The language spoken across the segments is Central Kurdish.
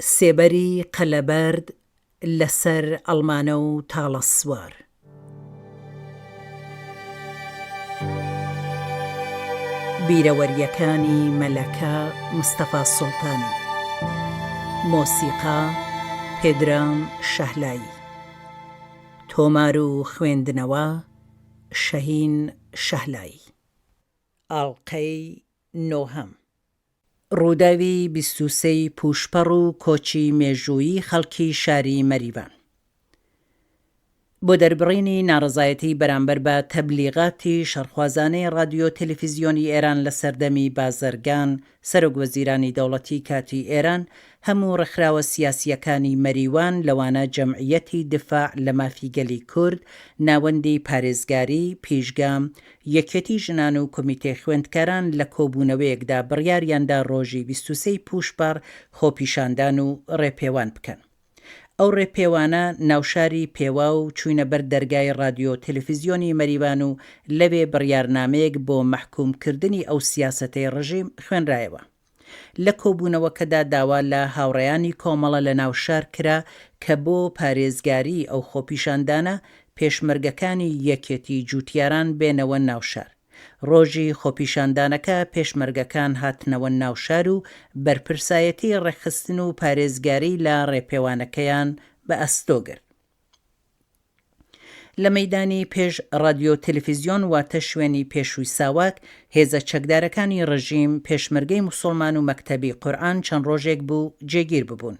سێبەری قەلەبەرد لە سەر ئەڵمانە و تاڵە سوار. بیرەوەرییەکانی مەلەکە مستەفا سوڵتانی. مۆسیقا، پێدرام شەهلایی. تۆمار و خوێندنەوە، شەهین شەهلایی. ئاڵقەی نۆهەم. ڕووداوی 23 ی پووشپەڕ و کۆچی مێژوویی خەڵکی شاری مەریوان بۆ دەربڕینی ناڕەزایەتی بەرامبەر بە تەبلیغاتی شەڕخوازانەی ڕادیۆ تەلەفیزیۆنی ئێران لە سەردەمی بازەرگان سەرۆک وەزیرانی دەوڵەتی کاتی ئێران هەموو ڕێکخراوە سیاسییەکانی مەریوان لەوانە جەمعیەتی دفاع لە مافی گەلی کورد، ناوەندی پارێزگاری، پیشگام، یەکێتی ژنان و کۆمیتەی خوێندکاران لە کۆبوونەوەیەکدا بڕیاریاندا ڕۆژی 23 ی پووشپەڕ خۆپیشاندان و ڕێپێوان بکەن. ئەو ڕێپێوانە ناوشاری پێوا و چووینە بەر دەرگای ڕادیۆ تەلەفیزیۆنی مەریوان و لەوێ بڕیارنامەیەک بۆ مەحکووم کردنی ئەو سیاسەتەی ڕژیم خوێنرایەوە. لە کۆبوونەوەکەدا داوا لە هاوڕێیانی کۆمەڵە لە ناو شار کرا کە بۆ پارێزگاریی ئەو خۆپیشاندانە، پێشمەرگەکانی یەکێتی جووتیاران بێنەوە ناو شار. ڕۆژی خۆپیشاندانەکە پێشمەرگەکان هاتنەوە ناو شار و بەرپرسایەتی ڕێکخستن و پارێزگاری لە ڕێپێوانەکەیان بە ئەستۆ گرت. لە مەیدانی پێش ڕادیۆ تەلەفیزیۆن واتە شوێنی پێشووی ساواک، هێزە چەکدارەکانی ڕژیم، پێشمەرگەی موسوڵمان و مەکتەبی قورئان چەند ڕۆژێک بوو جێگیر ببوون.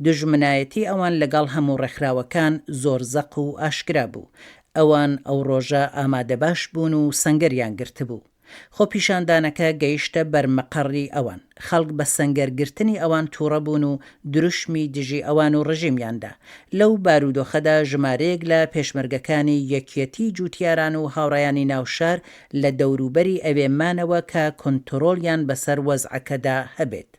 دوژمنایەتی ئەوان لەگەڵ هەموو ڕێکخراوەکان زۆر زەق و ئاشکرا بوو. ئەوان ئەو ڕۆژە ئامادەباش بوون و سەنگەریان گرتبوو. خۆپیشاندانەکە گەیشتە بەر مەقەڕی ئەوان. خەڵک بە سەنگەر گرتنی ئەوان توڕە بوون و دروشمی دژی ئەوان و ڕژیمیان دا. لەو بارودۆخەدا ژمارەیەک لە پێشمەرگەکانی یەکیەتیی جووتیاران و هاوڕێیانی ناو شار لە دەوروبەری ئەوێ مانەوە کە کونتڕۆڵیان بەسەر وەزعەکەدا هەبێت.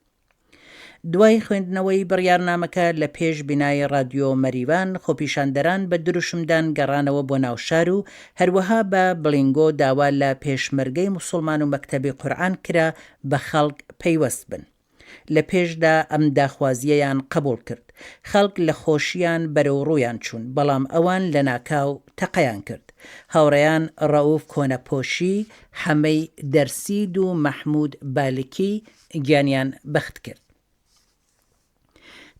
دوای خوێندنەوەی بڕیارنامەکە لە پێش بینای ڕادیۆ مەریوان، خۆپیشاندەران بە دروشمدان گەڕانەوە بۆ ناو شار و هەروەها بە بڵینگۆ داوا لە پێشمەرگەی موسوڵمان و مەکتەبی قورعان کرا بە خەڵک پەیوەست بن. لە پێشدا ئەم داخوازییەیان قەبوڵ کرد. خەڵک لە خۆشیان بەرەو ڕوویان چوون، بەڵام ئەوان لەناکاو تەقەیان کرد. هاوڕێیان ڕەئوف کۆنەپۆشی، حەمەی دەرسید و مەحموود بالکی گیانیان بەخت کرد.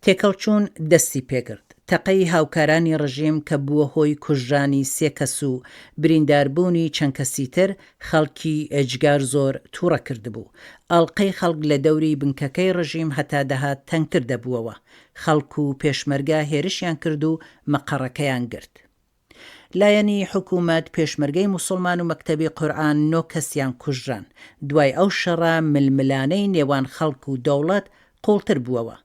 تێکەڵچوون دەستی پێکرد. تەقەی هاوکارانی ڕژیم کە بووە هۆی کوژرانی سێ کەس و برینداربوونی چەند کەسی تر، خەڵکی ئێجگار زۆر تووڕە کردبوو. ئاڵقەی خەڵک لە دەوری بنکەکەی ڕژیم هەتا دەهات تەنگتر دەبووەوە. خەڵک و پێشمەرگە هێرشیان کرد و مەقەڕەکەیان گرت. لایەنی حکوومەت، پێشمەرگەی موسوڵمان و مەکتەبی قورئان نۆ کەسیان کوژران. دوای ئەو شەڕە ململانێی نێوان خەڵک و دەوڵەت قووڵتر بووەوە.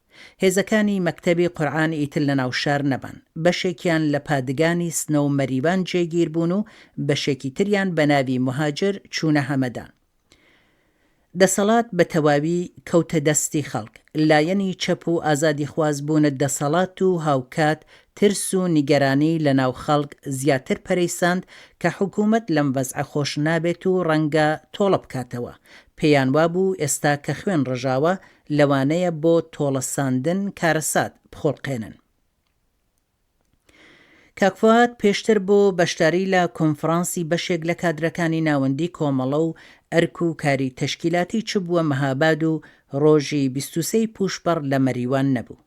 هێزەکانی مەکتەبی قورئان ئیتر لە ناو شار نەمان. بەشێکیان لە پادگانی سنە و مەریوان جێگیر بوون و بەشێکی تریان بە ناوی موهاجر چوونە هەمەدان. دەسەڵات بە تەواوی کەوتە دەستی خەڵک، لایەنی چەپ و ئازادیخواز بوونە دەسەڵات و هاوکات ترس و نیگەرانی لە ناو خەڵک زیاتر پەرەی ساند کە حکوومەت لەم وەزعە خۆش نابێت و ڕەنگە تۆڵە بکاتەوە. پێیان وابوو ئێستا کە خوێن ڕژاوە لەوانەیە بۆ تۆڵە ساندن کارەسات بخوڵقێنن. کاک فواد پێشتر بۆ بەشداری لە کۆنفڕانسی بەشێک لە کادرەکانی ناوەندی کۆمەڵە و ئەرک و کاری تەشکیلاتی چبووە مهاباد و ڕۆژی 23 ی پووشپەڕ لە مەریوان نەبوو.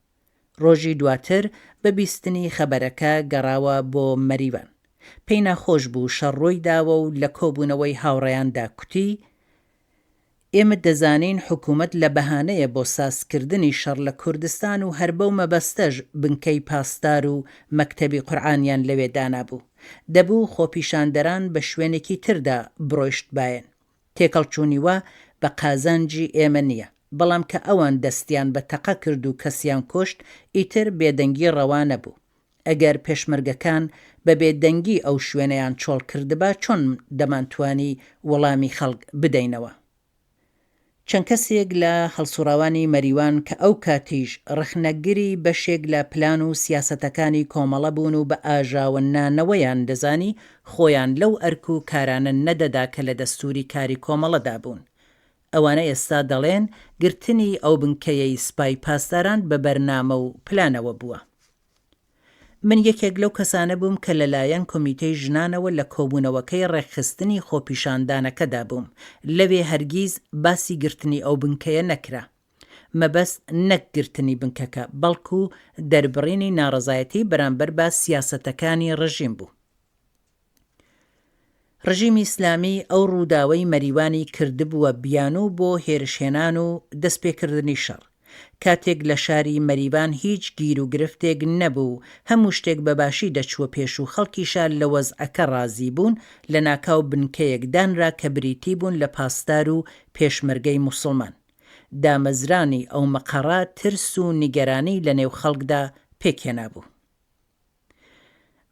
ڕۆژی دواتر بە بیستنی خەبەرەکە گەڕاوە بۆ مەریوان. پێی ناخۆش بوو شەڕ ڕووی داوە و لە کۆبوونەوەی هاوڕێیاندا کوتی، ئێمە دەزانین حکوومەت لە بەهانەیە بۆ سازکردنی شەڕ لە کوردستان و هەر بەو مەبەستەش بنکەی پاسدار و مەکتەبی قورعانیان لەوێ دانابوو. دەبوو خۆپیشاندەران بە شوێنێکی تردا بڕۆیشتبایەن. تێکەڵچوونی وا بە قازانجی ئێمە نییە. بەڵام کە ئەوان دەستیان بە تەقە کرد و کەسیان کوشت، ئیتر بێدەنگی ڕەوا نەبوو. ئەگەر پێشمەرگەکان بە بێدەنگی ئەو شوێنەیان چۆڵ کردبا چۆن دەمانتوانی وەڵامی خەڵک بدەینەوە؟ چەند کەسێک لە هەڵسوڕاوانی مەریوان کە ئەو کاتیش ڕەخنەگری بەشێک لە پلان و سیاسەتەکانی کۆمەڵە بوون و بە ئاژاوە نانەوەیان دەزانی خۆیان لەو ئەرک و کارانە نەدەدا کە لە دەستووری کاری کۆمەڵەدا بوون. ئەوانە ئێستا دەڵێن گرتنی ئەو بنکەیەی سپای پاسداران بە بەرنامە و پلانەوە بووە. من یەکێک لەو کەسانە بووم کە لەلایەن کۆمیتەی ژنانەوە لە کۆبوونەوەکەی ڕێکخستنی خۆپیشاندانەکەدا بووم، لەوێ هەرگیز باسی گرتنی ئەو بنکەیە نەکرا. مەبەست نەک گرتنی بنکەکە، بەڵکو دەربڕینی ناڕەزایەتی بەرامبەر بە سیاسەتەکانی ڕژیم بوو. ڕژیمی ئیسلامی ئەو ڕووداوەی مەریوانی کردبووە بیانوو بۆ هێرشهێنان و دەستپێکردنی شەڕ. کاتێک لە شاری مەریوان هیچ گیروگرفتێک نەبوو و هەموو شتێک بە باشی دەچووە پێش و خەڵکی شار لە وەزعەکە ڕازی بوون، لەناکاو بنکەیەک دانرا کە بریتی بوون لە پاسدار و پێشمەرگەی موسڵمان. دامەزرانی ئەو مەقەڕە ترس و نیگەرانی لەنێو خەڵکدا پێکهێنابوو.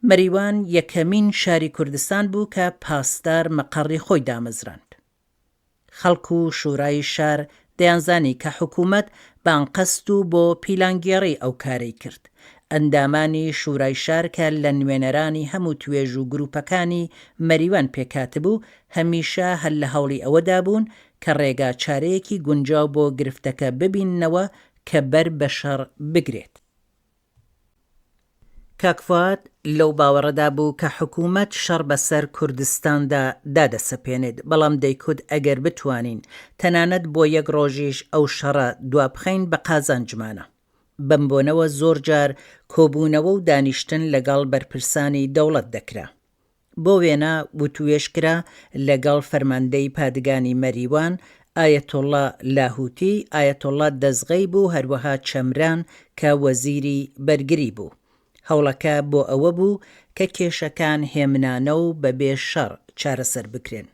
مەریوان یەکەمین شاری کوردستان بوو کە پاسدار مەقەڕی خۆی دامەزراند. خەڵک و شورای شار دەیانزانی کە حکوومەت بە ئەنقەست و بۆ پیلانگێڕی ئەو کارەی کرد. ئەندامانی شورای شار کە لە نوێنەرانی هەموو توێژ و گرووپەکانی مەریوان پێکهاتبوو، هەمیشە هەر لە هەوڵی ئەوەدا بوون کە ڕێگا چارەیەکی گونجاو بۆ گرفتەکە ببیننەوە کە بەر بە شەڕ بگرێت. کاک فواد لەو باوەڕەدا بوو کە حکوومەت شەڕ بەسەر کوردستاندا دادەسەپێنێت، بەڵام دەیکوت ئەگەر بتوانین تەنانەت بۆ یەک ڕۆژیش ئەو شەڕە دوابخەین بە قازانجمانە. بەم بۆنەوە زۆر جار کۆبوونەوە و دانیشتن لەگەڵ بەرپرسانی دەوڵەت دەکرا. بۆ وێنە وتووێژ کرا لە گەڵ فەرماندەی پادگانی مەریوان، ئایەتوڵڵا لاهوتی، ئایەتوڵڵا دەزغەیب و هەروەها چەمران کە وەزیری بەرگری بوو. هەوڵەکە بۆ ئەوە بوو کە کێشەکان هێمنانە و بە بێ شەڕ چارەسەر بکرێن.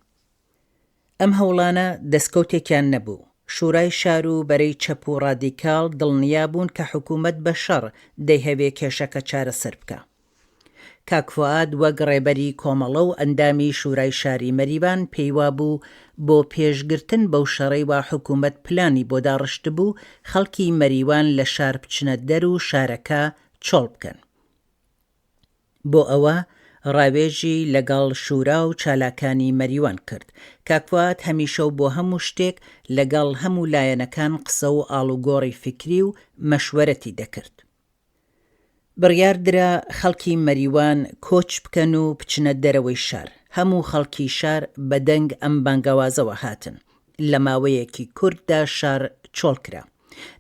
ئەم هەوڵانە دەسکەوتێکیان نەبوو. شورای شار و بەرەی چەپ و ڕادیکاڵ دڵنیا بوون کە حکوومەت بە شەڕ دەیهەوێ کێشەکە چارەسەر بکا. کاک فوئاد وەک ڕێبەری کۆمەڵە و ئەندامی شورای شاری مەریوان پێی وابوو بۆ پێشگرتن بەو شەڕەی وا حکوومەت پلانی بۆ داڕشتبوو خەڵکی مەریوان لە شار بچنە دەر و شارەکە چۆڵ بکەن. بۆ ئەوە ڕاوێژی لەگەڵ شورا و چالاکانی مەریوان کرد. کاک فوئاد هەمیشە و بۆ هەموو شتێک لەگەڵ هەموو لایەنەکان قسە و ئاڵوگۆڕی فیکری و مەشوەرەتی دەکرد. بڕیار درا خەڵکی مەریوان کۆچ بکەن و بچنە دەرەوەی شار. هەموو خەڵکی شار بە دەنگ ئەم بانگەوازەوە هاتن. لە ماوەیەکی کورتدا شار چۆڵ کرا.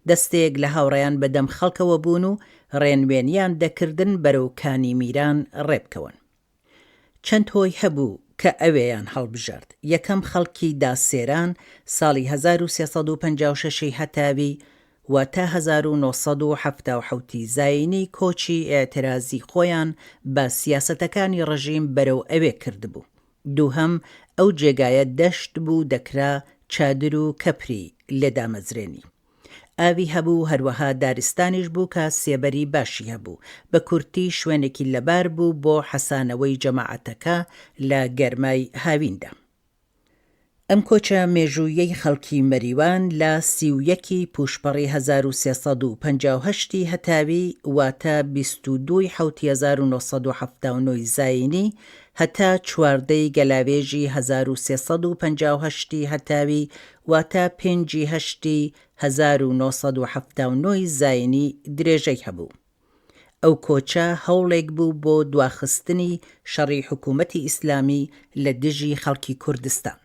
دەستەیەک لە هاوڕێیان بە دەم خەڵکەوە بوون و ڕێنوێنیان دەکردن بەرەو کانی میران ڕێ بکەون. چەند هۆی هەبوو کە ئەوێیان هەڵبژارد، یەکەم خەڵکی داسێران ساڵی 1356 ی هەتاوی واتە 1977 ی زایینی کۆچی ئیعترازی خۆیان بە سیاسەتەکانی ڕژیم بەرەو ئەوێ کردبوو. دووهەم ئەو جێگایە دەشت بوو دەکرا چادر و کەپری لێ دامەزرێنی. ئاوی هەبوو هەروەها دارستانیش بوو کە سێبەری باشی هەبوو، بە کورتی شوێنێکی لەبار بوو بۆ حەسانەوەی جەماعەتەکە لە گەرمای هاویندا. ئەم کۆچە مێژووییەی خەڵکی مەریوان لە 31 ی پووشپەڕی 1358 ی هەتاوی واتە 22 ی حەوتی 1979 ی زایینی هەتا 14 ی گەلاوێژی 1358 ی هەتاوی واتە پێنج ی هەشتی 1979 ی زایینی درێژەی هەبوو. ئەو کۆچە هەوڵێک بوو بۆ دواخستنی شەڕی حکوومەتی ئیسلامی لە دژی خەڵکی کوردستان.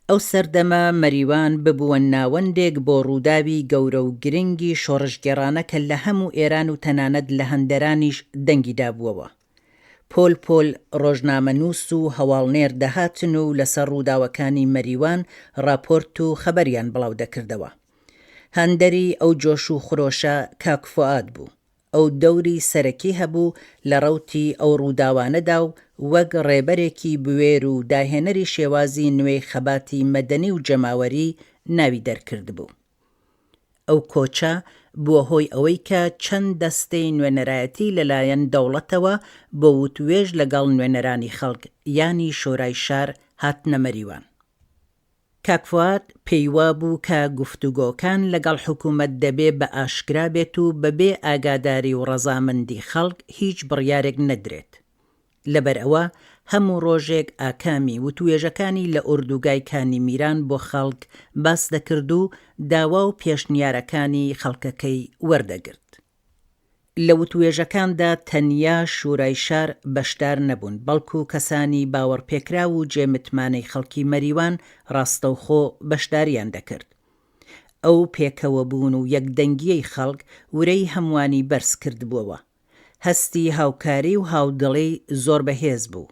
ئەو سەردەمە مەریوان ببووە ناوەندێک بۆ ڕووداوی گەورە و گرنگی شۆڕشگێڕانە کە لە هەموو ئێران و تەنانەت لە هەندەرانیش دەنگی دابووەوە. پۆل پۆل ڕۆژنامەنووس و هەواڵنێر دەهاتن و لەسەر ڕووداوەکانی مەریوان ڕاپۆرت و خەبەریان بڵاو دەکردەوە. هاندەری ئەو جۆش و خرۆشە کاک فوئاد بوو. ئەو دەوری سەرەکی هەبوو لە ڕەوتی ئەو ڕووداوانەدا و وەک ڕێبەرێکی بوێر و داهێنەری شێوازی نوێی خەباتی مەدەنی و جەماوەری ناوی دەرکردبوو. ئەو کۆچە بووە هۆی ئەوەی کە چەند دەستەی نوێنەرایەتی لەلایەن دەوڵەتەوە بۆ وتوێژ لەگەڵ نوێنەرانی خەڵک یانی شۆرای شار هاتنە مەریوان. کاک فواد پێی وابوو کە گفتوگۆکان لەگەڵ حکوومەت دەبێ بە ئاشکرا بێت و بەبێ ئاگاداری و ڕەزامەندی خەڵک هیچ بڕیارێک نەدرێت. لەبەر ئەوە هەموو ڕۆژێک ئاکامی وتوێژەکانی لە ئۆردوگای کانی میران بۆ خەڵک باس دەکرد و داوا و پێشنیارەکانی خەڵکەکەی وەردەگرت. لە وتوێژەکاندا تەنیا شورای شار بەشدار نەبوون، بەڵکو کەسانی باوەڕپێکراو و جێ متمانەی خەڵکی مەریوان ڕاستەوخۆ بەشداریان دەکرد. ئەو پێکەوەبوون و یەکدەنگییەی خەڵک ورەی هەمووانی بەرز کردبووەوە. هەستی هاوکاری و هاودڵی زۆر بەهێز بوو.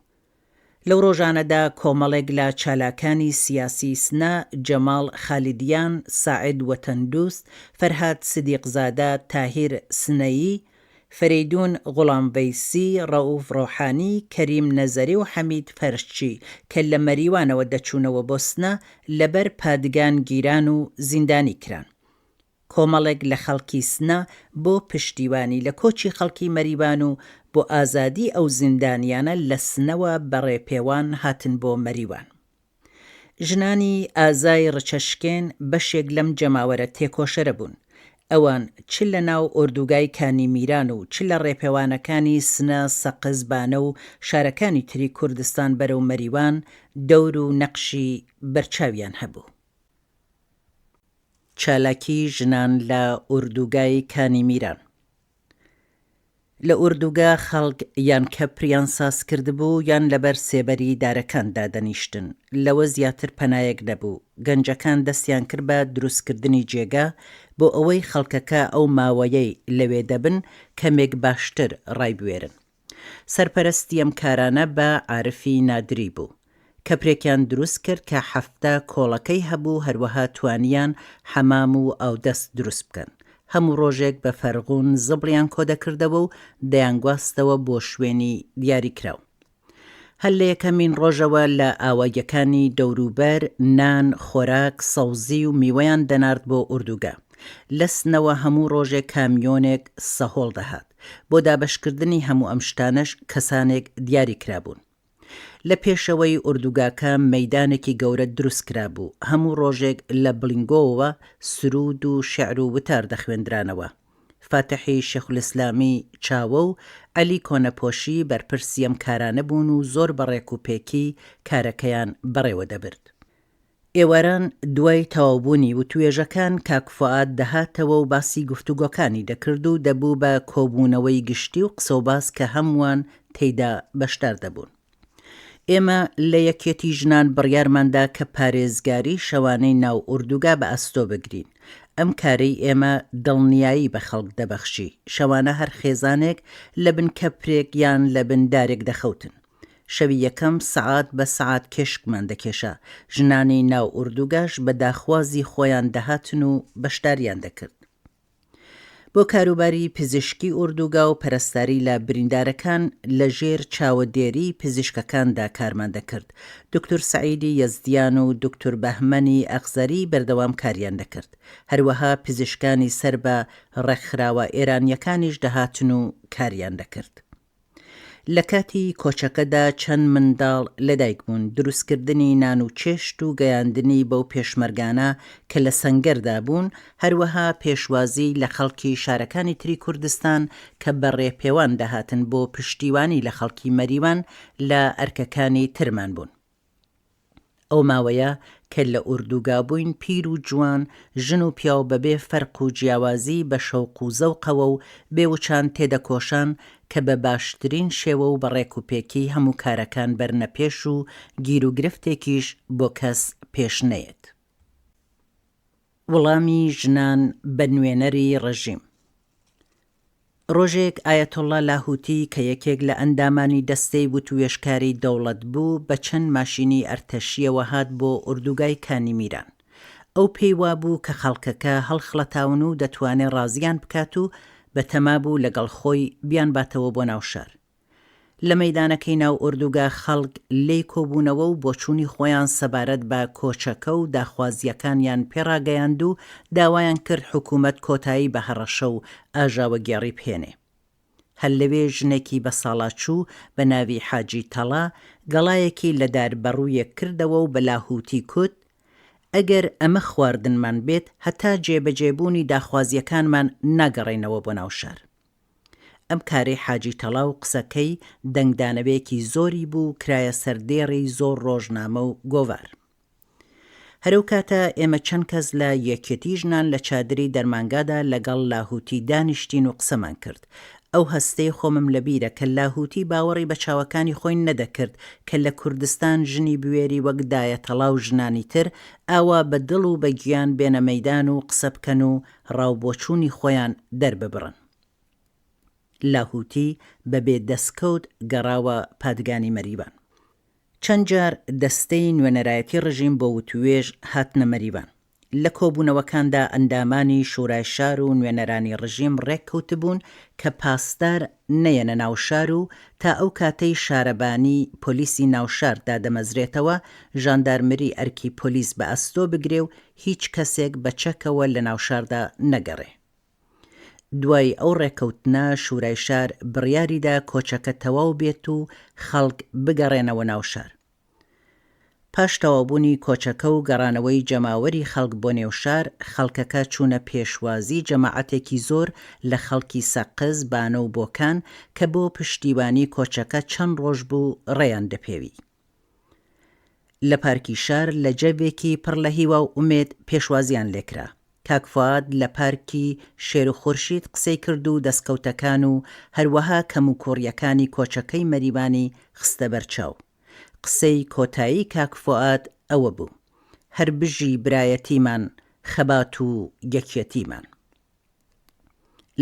لەو ڕۆژانەدا کۆمەڵێک لە چالاکانی سیاسی سنە، جەماڵ خالیدیان، ساعد وەتەندوست، فەرهاد سدیقزادە، تاهیر سنەیی، فەرەیدوون غوڵامڤەیسی، ڕەئوف ڕۆحانی، کەریم نەزەری و حەمید فەرشچی کە لە مەریوانەوە دەچوونەوە بۆ سنە، لەبەر پادگان گیران و زیندانی کران. کۆمەڵێک لە خەڵکی سنە بۆ پشتیوانی لە کۆچی خەڵکی مەریوان و بۆ ئازادی ئەو زیندانیانە لە سنەوە بە ڕێپێوان هاتن بۆ مەریوان. ژنانی ئازای ڕچەشکێن بەشێک لەم جەماوەرە تێکۆشەرە بوون. ئەوان چ لە ناو ئۆردوگای کانی میران و چ لە ڕێپێوانەکانی سنە، سەقز، بانە و شارەکانی تری کوردستان بەرەو مەریوان دەور و نەقشی بەرچاویان هەبوو. چالاکی ژنان لە ئوردوگای کانی میران. لە ئوردوگا خەڵک یان کەپریان ساز کردبوو یان لەبەر سێبەری دارەکان دادەنیشتن. لەوە زیاتر پەنایەک نەبوو. گەنجەکان دەستیان کرد بە دروستکردنی جێگا بۆ ئەوەی خەڵکەکە ئەو ماوەیەی لەوێ دەبن کەمێک باشتر ڕایبوێرن. سەرپەرستی ئەم کارانە بە عارفی نادری بوو. کەپرێکیان دروست کرد کە 70 کۆڵەکەی هەبوو هەروەها توانیان حەمام و ئاودەست دروست بکەن. هەموو ڕۆژێک بە فەرغون زبڵیان کۆدەکردەوە و دەیانگواستەوە بۆ شوێنی دیاریکراو. هەر لە یەکەمین ڕۆژەوە لە ئاواییەکانی دەوروبەر نان، خۆراک، سەوزی و میوەیان دەنارد بۆ ئوردوگا. لە سنەوە هەموو ڕۆژێک کامیۆنێک سەهۆڵ دەهات. بۆ دابەشکردنی هەموو ئەم شتانەش کەسانێک دیاری کرابوون. لە پێشەوەی ئوردوگاکە مەیدانێکی گەورە دروست کرابوو، هەموو ڕۆژێک لە بڵینگۆوە سروود و شیعر و وتار دەخوێندرانەوە. فاتحی شێخولئیسلامی چاوە و عەلی کۆنەپۆشی بەرپرسی ئەم کارانە بوون و زۆر بە ڕێکوپێکی کارەکەیان بەڕێوە دەبرد. ئێواران دوای تەواوبوونی وتوێژەکان کاک فوئاد دەهاتەوە و باسی گفتوگۆکانی دەکرد و دەبوو بە کۆبوونەوەی گشتی و قسەوباس کە هەمووان تێیدا بەشدار دەبوون. ئێمە لە یەکیەتی ژنان بڕیارمان دا کە پارێزگاری شەوانەی ناو ئوردوگا بە ئەستۆ بگرین. ئەم کارەی ئێمە دڵنیایی بە خەڵک دەبەخشی. شەوانە هەر خێزانێک لە بن کەپرێک یان لە بن دارێک دەخەوتن. شەوی یەکەم سەعات بە سەعات کێشکمان دەکێشا. ژنانی ناو ئوردوگاش بە داخوازی خۆیان دەهاتن و بەشداریان دەکرد. بۆ کاروباری پزیشکی ئوردوگا و پەرستاری لە بریندارەکان لە ژێر چاوەدێریی پزیشکەکاندا کارمان دەکرد. دوکتور سەعیدی یەزدیان و دوکتور بەهمەنی ئەخزەری بەردەوام کاریان دەکرد. هەروەها پزیشکانی سەر بە ڕێکخراوە ئێرانییەکانیش دەهاتن و کاریان دەکرد. لە کاتی کۆچەکەدا چەند منداڵ لەدایک بوون، دروستکردنی نان و چێشت و گەیاندنی بەو پێشمەرگانە کە لە سەنگەردا بوون، هەروەها پێشوازی لە خەڵکی شارەکانی تری کوردستان کە بە ڕێپێوان دەهاتن بۆ پشتیوانی لە خەڵکی مەریوان لە ئەرکەکانی ترمان بوون. ئەو ماوەیە کە لە ئوردوگا بووین پیر و جوان، ژن و پیاو بە بێ فەرق و جیاوازی بە شەوق و زەوقەوە و بێ وچان تێدەکۆشان کە بە باشترین شێوە و بە ڕێک و پێکی هەموو کارەکان بەرنە پێش و گیروگرفتێکیش بۆ کەس پێش نەیەت. وڵامی ژنان بە نوێنەری ڕژیم. ڕۆژێک ئایەتوڵڵا لاهوتی کە یەکێک لە ئەندامانی دەستەی وتووێژکاری دەوڵەت بوو بە چەند ماشینی ئەرتەشییەوە هات بۆ ئوردوگای کانی میران. ئەو پێی وابوو کە خەڵکەکە هەڵخڵەتاون و دەتوانێ ڕازیان بکات و بەتەما بوو لەگەڵ خۆی بیانباتەوە بۆ ناو شار. لە مەیدانەکەی ناو ئۆردوگا خەڵک لێی کۆبوونەوە و بۆچوونی خۆیان سەبارەت بە کۆچەکە و داخوازییەکانیان پێ ڕاگەیاند و داوایان کرد حکوومەت کۆتایی بە هەڕەشە و ئاژاوەگێڕی بهێنێ. هەر لەوێ ژنێکی بەساڵاچوو بە ناوی حاجی تەڵە گەڵایەکی لە دار بەڕوویەک کردەوە و بە لاهووتی کوت، ئەگەر ئەمە خواردنمان بێت هەتا جێبەجێبوونی داخوازییەکانمان ناگەڕێینەوە بۆ ناو شار. ئەم کارەی حاجی تەڵا و قسەکەی دەنگدانەوەیەکی زۆری بوو و کرایە سەردێڕی زۆر ڕۆژنامە و گۆڤار. هەرەو کاتە ئێمە چەند کەس لە یەکیەتی ژنان لە چادری دەرمانگادا لەگەڵ لاهوتی دانیشتین و قسەمان کرد. ئەو هەستەی خۆمم لە بیرە کە لاهوتی باوەڕی بە چاوەکانی خۆی نەدەکرد کە لە کوردستان ژنی بوێری وەک دایە تەڵا و ژنانی تر ئاوا بە دڵ و بە گیان بێنە مەیدان و قسە بکەن و ڕاوبۆچوونی خۆیان دەرببڕن. لاهوتی بە بێ دەسکەوت گەڕاوە پادگانی مەریوان. چەند جار دەستەی نوێنەرایەتی ڕژیم بۆ وتووێژ هاتنە مەریوان. لە کۆبوونەوەکاندا ئەندامانی شورای شار و نوێنەرانی ڕژیم ڕێک کەوتبوون کە پاسدار نەیەنە ناو شار و تا ئەو کاتەی شارەبانی پۆلیسی ناو شار دادەمەزرێتەوە ژاندارمری ئەرکی پۆلیس بە ئەستۆ بگرێ و هیچ کەسێک بە چەکەوە لە ناو شاردا نەگەڕێ. دوای ئەو ڕێکەوتنە شورای شار بڕیاریدا کۆچەکە تەواو بێت و خەڵک بگەڕێنەوە ناو شار. پاش تەواوبوونی کۆچەکە و گەڕانەوەی جەماوەری خەڵک بۆ نێو شار، خەڵکەکە چوونە پێشوازی جەماعەتێکی زۆر لە خەڵکی سەقز، بانە و بۆکان کە بۆ پشتیوانی کۆچەکە چەند ڕۆژ بوو ڕێیان دەپێوی. لە پارکی شار لە جەڤێکی پڕ لە هیوا و ئومێد پێشوازیان لێکرا. کاک فوئاد لە پارکی شێر و خورشید قسەی کرد و دەسکەوتەکان و هەروەها کەموکوڕییەکانی کۆچەکەی مەریوانی خستە بەر چاو. قسەی کۆتایی کاک فوئاد ئەوە بوو، هەر بژی برایەتیمان، خەبات و یەکیەتیمان.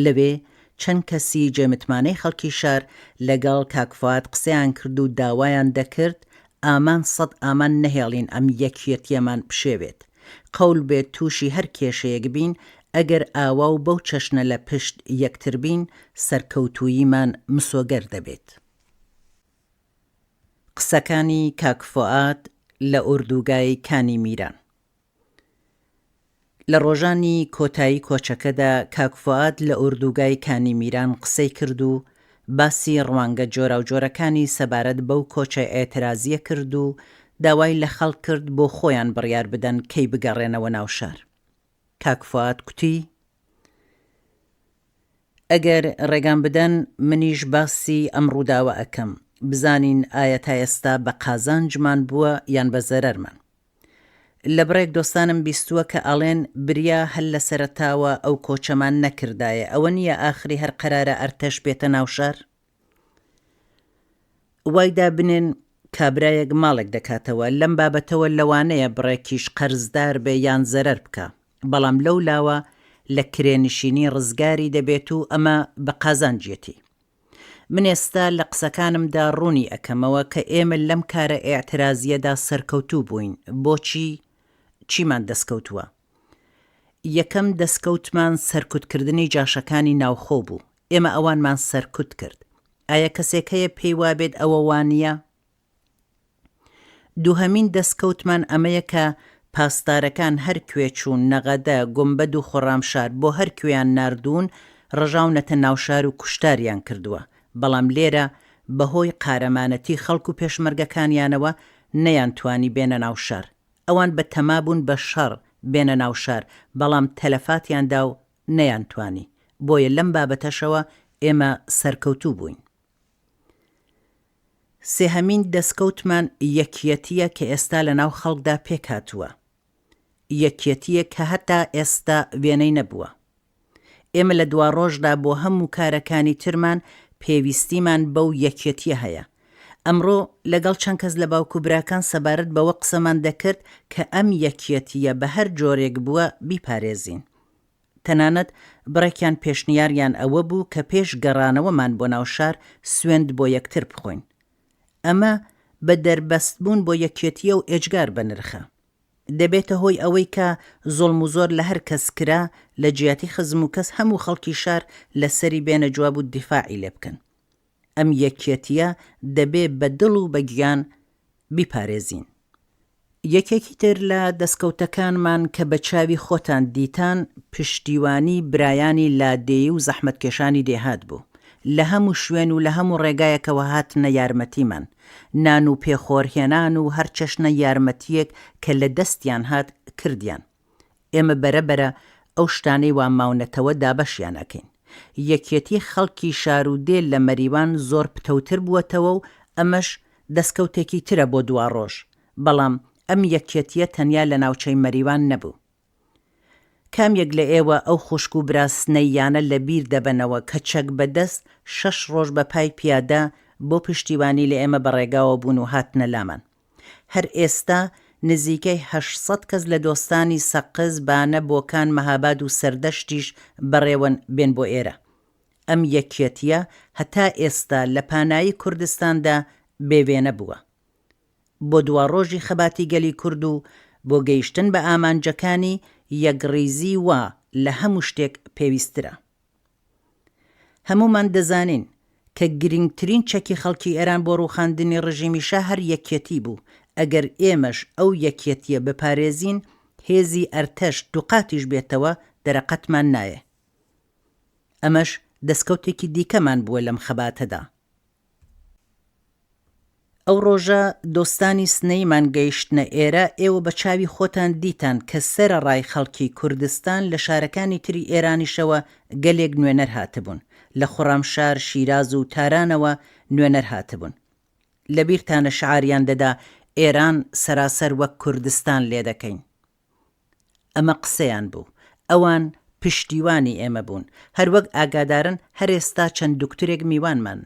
لەوێ چەند کەسی جێمتمانەی خەڵکی شار لەگەڵ کاک فوئاد قسەیان کرد و داوایان دەکرد ئامان سەد ئامان نەهێڵین ئەم یەکیەتیەمان پشێوێت. قەول بێت تووشی هەر کێشەیەک بین ئەگەر ئاوا و بەو چەشنە لە پشت یەکتر بین سەرکەوتووییمان مسۆگەر دەبێت. قسەکانی کاک فوئاد لە ئۆردوگای کانی میران. لە ڕۆژانی کۆتایی کۆچەکەدا کاک فوئاد لە ئۆردوگای کانی میران قسەی کرد و باسی ڕوانگە جۆراوجۆرەکانی سەبارەت بەو کۆچە ئێترازییە کرد و داوای لە خەڵک کرد بۆ خۆیان بڕیار بدەن کەی بگەڕێنەوە ناو شار. کاک فوئاد کوتی، ئەگەر ڕێگام بدەن منیش باسی ئەم ڕووداوە ئەکەم، بزانین ئایا تا ئێستا بە قازانجمان بووە یان بە زەرەرمان. لە بڕێک دۆستانم بیستووە کە ئەڵێن بریا هەر لە سەرەتاوە ئەو کۆچەمان نەکردایە ئەوە نییە ئاخری هەر قەرارە ئەرتەش بێتە ناو شار؟ وای دابنێن کابرایەک ماڵێک دەکاتەوە لەم بابەتەوە لەوانەیە بڕێکیش قەرزدار بێ یان زەرەر بکا بەڵام لەو لاوە لە کرێنشینی ڕزگاری دەبێت و ئەمە بە قازانجیەتی. من ئێستا لە قسەکانمدا ڕوونی ئەکەمەوە کە ئێمە لەم کارە ئیعترازییەدا سەرکەوتوو بووین، بۆچی؟ چیمان دەستکەوتووە؟ یەکەم دەستکەوتمان سەرکوتکردنی جاشەکانی ناوخۆ بوو، ئێمە ئەوانمان سەرکوت کرد. ئایا کەسێک هەیە پێی وابێت ئەوە وانییە؟ دووهەمین دەستکەوتمان ئەمەیە کە پاسدارەکان هەر کوێ چوون، نەغەدە، گومبەد و خۆڕامشار بۆ هەر کوێیان ناردوون، ڕژاونەتە ناوشار و کوشتاریان کردووە، بەڵام لێرە بە هۆی قارەمانەتی خەڵک و پێشمەرگەکانیانەوە نەیانتوانی بێنە ناو شار. ئەوان بە تەما بوون بە شەڕ بێنە ناو شار، بەڵام تەلەفاتیان دا و نەیانتوانی. بۆیە لەم بابەتەشەوە ئێمە سەرکەوتوو بووین. سێهەمین دەسکەوتمان یەکیەتییە کە ئێستا لە ناو خەڵکدا پێکهاتووە. یەکیەتییەک کە هەتا ئێستا وێنەی نەبووە. ئێمە لە دواڕۆژدا بۆ هەموو کارەکانی ترمان پێویستیمان بەو یەکیەتییە هەیە. ئەمڕۆ لەگەڵ چەند کەس لە باوک و براکان سەبارەت بەوە قسەمان دەکرد کە ئەم یەکیەتییە بە هەر جۆرێک بووە بیپارێزین. تەنانەت بڕێکیان پێشنیاریان ئەوە بوو کە پێش گەڕانەوەمان بۆ ناو شار سوێند بۆ یەکتر بخۆین. ئەمە بە دەربەستبوون بۆ یەکێتییە و ئێجگار بەنرخە. دەبێتە هۆی ئەوەی کە زوڵم و زۆر لە هەر کەس کرا، لە جیاتی خزم و کەس هەموو خەڵکی شار لە سەری بێنە جواب و دیفاعی لێ بکەن. ئەم یەکیەتییە دەبێ بە دڵ و بە گیان بیپارێزین. یەکێکی تر لە دەسکەوتەکانمان کە بە چاوی خۆتان دیتان پشتیوانی برایانی لادێی و زەحمەتکێشانی دێهات بوو. لە هەموو شوێن و لە هەموو ڕێگایەکەوە هاتنە یارمەتیمان. نان و پێخۆر هێنان و هەر چەشنە یارمەتییەک کە لە دەستیان هات کردیان. ئێمە بەرە بەرە ئەو شتانەی وا ماونەتەوە دابەشیان ئەکەین. یەکیەتی خەڵکی شار و دێ لە مەریوان زۆر پتەوتر بووەتەوە و ئەمەش دەسکەوتێکی ترە بۆ دواڕۆژ، بەڵام ئەم یەکیەتییە تەنیا لە ناوچەی مەریوان نەبوو. کام یەک لە ئێوە ئەو خوشک و برا سنەییانە لە بیر دەبەنەوە کە چەک بە دەست شەش ڕۆژ بە پای پیادە بۆ پشتیوانی لە ئێمە بە ڕێگاوە بوون و هاتنە لامان؟ هەر ئێستا نزیکەی 800 کەس لە دۆستانی سەقز، بانە، بۆکان، مەهاباد و سەردەشتیش بەڕێوەن بێن بۆ ئێرە. ئەم یەکیەتییە هەتا ئێستا لە پانایی کوردستاندا بێ وێنە بووە. بۆ دواڕۆژی خەباتی گەلی کورد و بۆ گەیشتن بە ئامانجەکانی، یەکڕیزی وا لە هەموو شتێک پێویستترە. هەموومان دەزانین کە گرینگترین چەکی خەڵکی ئێران بۆ ڕووخاندنی ڕژیمی شا هەر یەکیەتی بوو، ئەگەر ئێمەش ئەو یەکیەتییە بپارێزین، هێزی ئەرتەش دووقاتیش بێتەوە دەرەقەتمان نایێ. ئەمەش دەسکەوتێکی دیکەمان بووە لەم خەباتەدا. ئەو ڕۆژە دۆستانی سنەییمان گەیشتنە ئێرە، ئێوە بە چاوی خۆتان دیتان کە سەرەڕای خەڵکی کوردستان لە شارەکانی تری ئێرانیشەوە گەلێک نوێنەر هاتبوون، لە خوڕامشار، شیراز و تارانەوە نوێنەر هاتبوون. لە بیرتانە شعاریان دەدا ئێران سەراسەر وەک کوردستان لێدەکەین. ئەمە قسەیان بوو. ئەوان پشتیوانی ئێمە بوون. هەر وەک ئاگادارن هەر ئێستا چەند دوکتورێک میوانمان.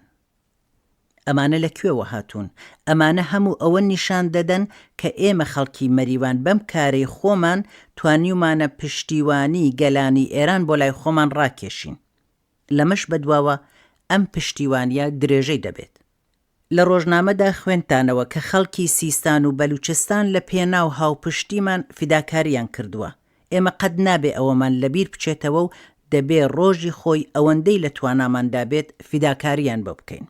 ئەمانە لە کوێوە هاتوون؟ ئەمانە هەموو ئەوە نیشان دەدەن کە ئێمە خەڵکی مەریوان بەم کارەی خۆمان توانیومانە پشتیوانی گەلانی ئێران بۆ لای خۆمان ڕاکێشین. لەمەش بەدواوە ئەم پشتیوانییە درێژەی دەبێت. لە ڕۆژنامەدا خوێندتانەوە کە خەڵکی سیستان و بەلوچستان لە پێناو هاوپشتیمان فیداکارییان کردووە. ئێمە قەت نابێ ئەوەمان لە بیر بچێتەوە و دەبێ ڕۆژی خۆی ئەوەندەی لە تواناماندا بێت فیداکارییان بۆ بکەین.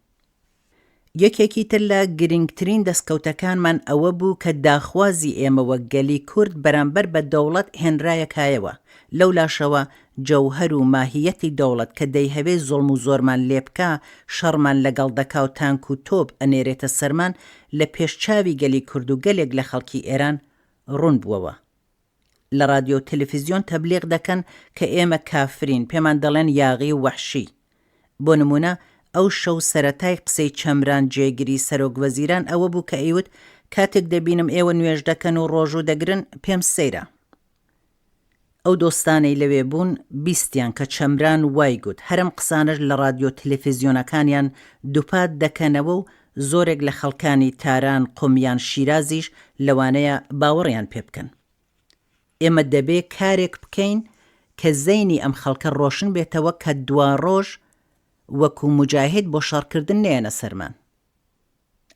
یەکێکی تر لە گرینگترین دەسکەوتەکانمان ئەوە بوو کە داخوازی ئێمە وەک گەلی کورد بەرامبەر بە دەوڵەت هێنرایە کایەوە، لەولاشەوە جەوهەر و ماهییەتی دەوڵەت کە دەیهەوێ زوڵم و زۆرمان لێ بکا، شەڕمان لەگەڵ دەکا و تانک و تۆپ ئەنێرێتە سەرمان، لە پێش چاوی گەلی کورد و گەلێک لە خەڵکی ئێران ڕوون بووەوە. لە ڕادیۆ و تەلەفیزیۆن تەبلیغ دەکەن کە ئێمە کافرین، پێمان دەڵێن یاغی و وەحشی. بۆ نموونە ئەو شەو سەرەتای قسەی چەمران جێگری سەرۆک وەزیران ئەوە بوو کە ئەیوت کاتێک دەبینم ئێوە نوێژ دەکەن و ڕۆژوو دەگرن پێم سەیرە. ئەو دۆستانەی لەوێ بوون بیستیان کە چەمران وای گوت، هەر ئەم قسانەش لە ڕادیۆ تەلەفیزیۆنەکانیان دووپات دەکەنەوە و زۆرێک لە خەڵکانی تاران، قوم یان شیرازیش لەوانەیە باوەڕیان پێ بکەن. ئێمە دەبێ کارێک بکەین کە زەینی ئەم خەڵکە ڕۆشن بێتەوە کە دواڕۆژ وەکوو موجاهید بۆ شەڕکردن نەیەنە سەرمان.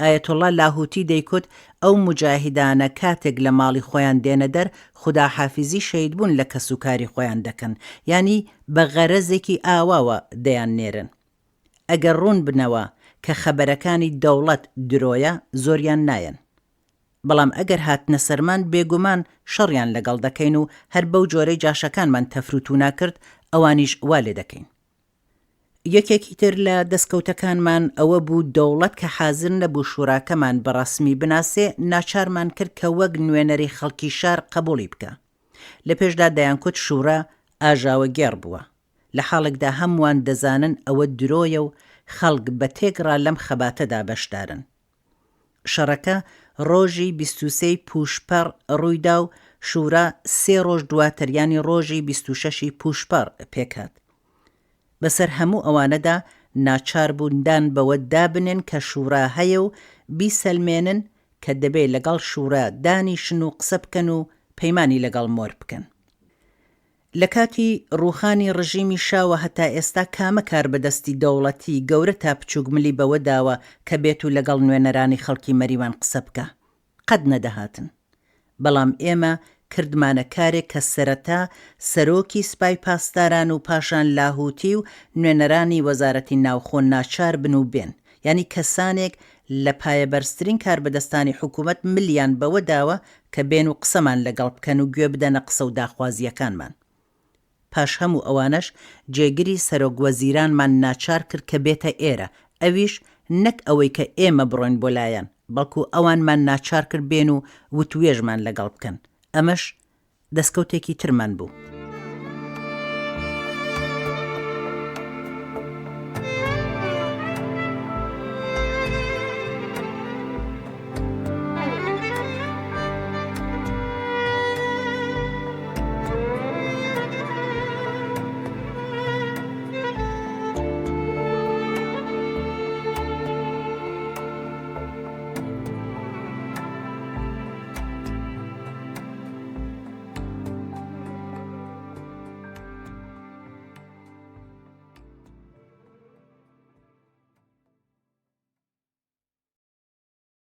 ئایەتوڵڵا لاهوتی دەیکوت ئەو موجاهیدانە کاتێک لە ماڵی خۆیان دێنە دەر خوداحافیزی شەهیدبوون لە کەسوکاری خۆیان دەکەن، یانی بە غەرەزێکی ئاواوە دەیاننێرن. ئەگەر ڕوون بنەوە کە خەبەرەکانی دەوڵەت درۆیە زۆریان نایەن. بەڵام ئەگەر هاتنە سەرمان بێگومان شەڕیان لەگەڵ دەکەین و هەر بەو جۆرەی جاشەکانمان تەفروتونا کرد ئەوانیش وا لێ دەکەین. یەکێکی تر لە دەسکەوتەکانمان ئەوە بوو دەوڵەت کە حازر نەبوو شوراکەمان بە ڕەسمی بناسێ ناچارمان کرد کە وەک نوێنەری خەڵکی شار قەبوڵی بکا. لە پێشدا دەیانکوت شورا ئاژاوەگێڕ بووە. لە حاڵێکدا هەمووان دەزانن ئەوە درۆیە و خەڵک بە تێکڕا لەم خەباتەدا بەشدارن. شەڕەکە ڕۆژی 23 ی پووشپەڕ ڕوویدا و شورا سێ ڕۆژ دواتر یانی ڕۆژی 26 ی پووشپەڕ پێکهات. بەسەر هەموو ئەوانەدا ناچار بوون دان بەوە دابنێن کە شورا هەیە و بیسەلمێنن کە دەبێ لەگەڵ شورا دانیشن و قسە بکەن و پەیمانی لەگەڵ مۆر بکەن. لە کاتی ڕووخانی ڕژیمی شاوە هەتا ئێستا کامە کاربەدەستی دەوڵەتی، گەورە تا بچووک ملی بەوە داوە کە بێت و لەگەڵ نوێنەرانی خەڵکی مەریوان قسە بکا؟ قەت نەدەهاتن. بەڵام ئێمە کردمانە کارێک کە سەرەتا سەرۆکی سپای پاسداران و پاشان لاهووتی و نوێنەرانی وەزارەتی ناوخۆ ناچار بن و بێن. یانی کەسانێک لە پایەبەرزترین کاربەدەستانی حکوومەت ملیان بەوە داوە کە بێن و قسەمان لەگەڵ بکەن و گوێ بدەنە قسە و داخوازییەکانمان. پاش هەموو ئەوانەش جێگری سەرۆک وەزیرانمان ناچار کرد کە بێتە ئێرە، ئەویش نەک ئەوەی کە ئێمە بڕۆین بۆ لایان، بەڵکو ئەوانمان ناچار کرد بێن و وتوێژمان لەگەڵ بکەن. ئەمەش دەسکەوتێکی ترمان بوو.